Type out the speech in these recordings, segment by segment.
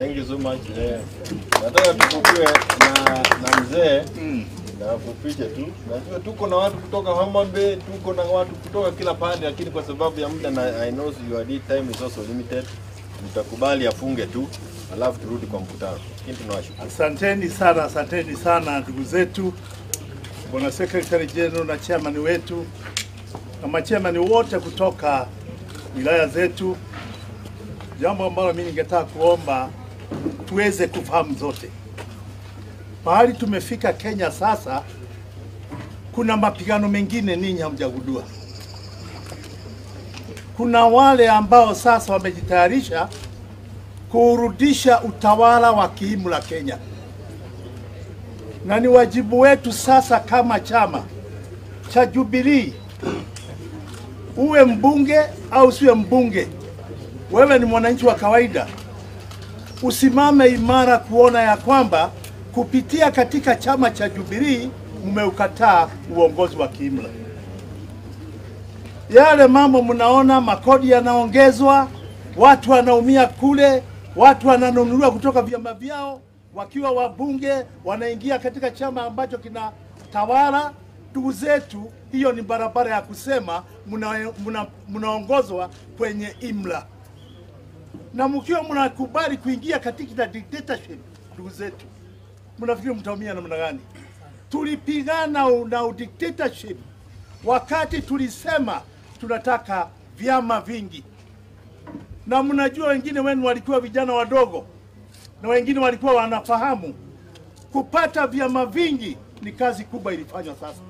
Thank you so much. Nataka tukukue na mzee na fupishe tu. Najua tuko na watu kutoka Homa Bay, tuko na watu kutoka kila pande, lakini kwa sababu ya muda na I know your time is also limited. Mtakubali afunge tu, alafu turudi kwa mkutano. Lakini tunawashukuru. Asanteni sana ndugu zetu, Bwana Secretary General na chairman wetu na machairman wote kutoka wilaya zetu. Jambo ambalo mimi ningetaka kuomba tuweze kufahamu zote. Pahali tumefika Kenya sasa, kuna mapigano mengine ninyi hamjagundua. Kuna wale ambao sasa wamejitayarisha kurudisha utawala wa kiimla Kenya. Na ni wajibu wetu sasa kama chama cha Jubilee, uwe mbunge au usiwe mbunge, wewe ni mwananchi wa kawaida, usimame imara kuona ya kwamba kupitia katika chama cha Jubilee mmeukataa uongozi wa kiimla. Yale mambo mnaona, makodi yanaongezwa, watu wanaumia kule, watu wananunuliwa kutoka vyama vyao, wakiwa wabunge wanaingia katika chama ambacho kinatawala. Ndugu zetu, hiyo ni barabara ya kusema mnaongozwa kwenye imla. Na mkiwa mnakubali kuingia katika dictatorship, ndugu zetu, mnafikiri mtaumia namna gani? Tulipigana na dictatorship wakati tulisema tunataka vyama vingi. Na mnajua wengine wenu walikuwa vijana wadogo na wengine walikuwa wanafahamu kupata vyama vingi ni kazi kubwa ilifanywa sasa.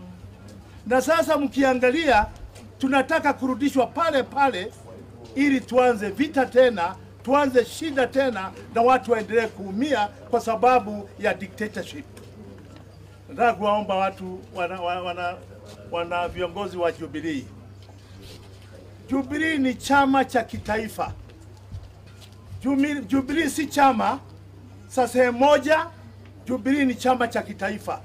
Na sasa mkiangalia tunataka kurudishwa pale pale ili tuanze vita tena, tuanze shida tena, na watu waendelee kuumia kwa sababu ya dictatorship. Nataka kuwaomba watu wana viongozi wa Jubilee. Jubilee ni chama cha kitaifa. Jubilee si chama sa sehemu moja. Jubilee ni chama cha kitaifa.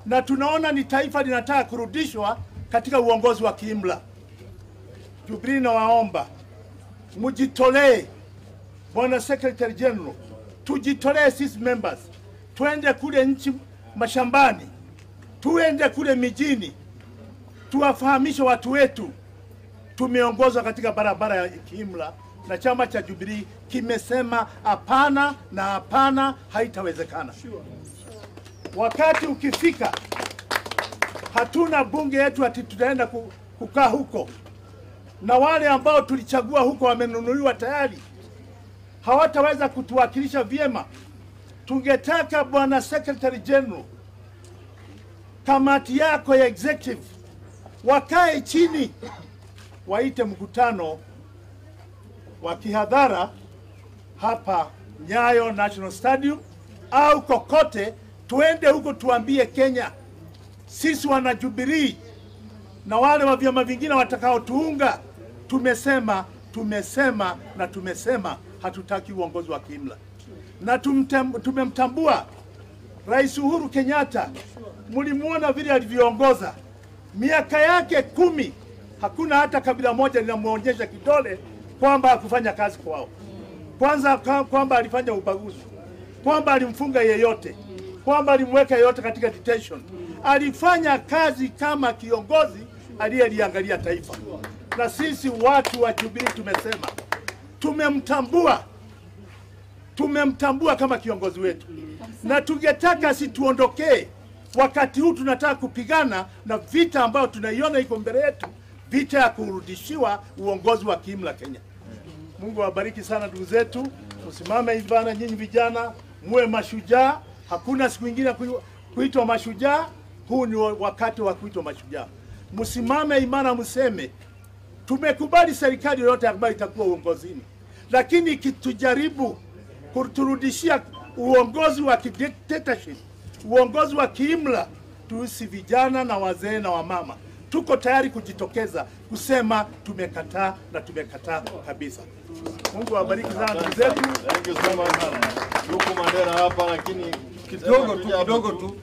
Na tunaona ni taifa linataka kurudishwa katika uongozi wa kiimla. Jubilee nawaomba mujitolee, Bwana Secretary General, tujitolee sisi members, tuende kule nchi mashambani, tuende kule mijini, tuwafahamishe watu wetu tumeongozwa katika barabara ya kiimla, na chama cha Jubilee kimesema hapana na hapana, haitawezekana. Wakati ukifika, hatuna bunge yetu ati tutaenda kukaa huko, na wale ambao tulichagua huko wamenunuliwa tayari, hawataweza kutuwakilisha vyema. Tungetaka Bwana Secretary General, kamati yako ya executive wakae chini, waite mkutano wa kihadhara hapa Nyayo National Stadium au kokote. Tuende huko tuambie Kenya, sisi wana Jubilee na wale wa vyama vingine watakaotuunga, tumesema, tumesema na tumesema hatutaki uongozi wa kiimla. Na tumemtambua Rais Uhuru Kenyatta. Mlimuona vile alivyoongoza miaka yake 10, hakuna hata kabila moja linamuonyesha kidole kwamba hakufanya kazi kwao. Kwanza kwamba alifanya ubaguzi, kwamba alimfunga yeyote, kwamba alimweka yeyote katika detention. Alifanya kazi kama kiongozi aliyeliangalia taifa. Na sisi watu wa Jubilee tumesema tumemtambua kama kiongozi wetu. Na tungetaka situondokee wakati huu tunataka kupigana na vita ambayo tunaiona iko mbele yetu, vita ya kurudishiwa uongozi wa kiimla Kenya. Mungu awabariki sana ndugu zetu. Msimame imara nyinyi vijana, muwe mashujaa. Hakuna siku nyingine kuitwa mashujaa, huu ni wakati wa kuitwa mashujaa. Msimame imara, mseme tumekubali serikali yoyote ambayo itakuwa uongozini, lakini ikitujaribu kuturudishia uongozi wa dictatorship, uongozi wa kiimla, tusi vijana na wazee na wamama tuko tayari kujitokeza kusema tumekataa na tumekataa kabisa. Mungu awabariki sana ndugu zetu. Thank you so much. Tuko Mandela hapa, lakini kidogo tu.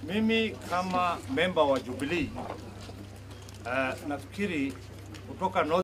Mimi kama member wa Jubilee, nafikiri kutoka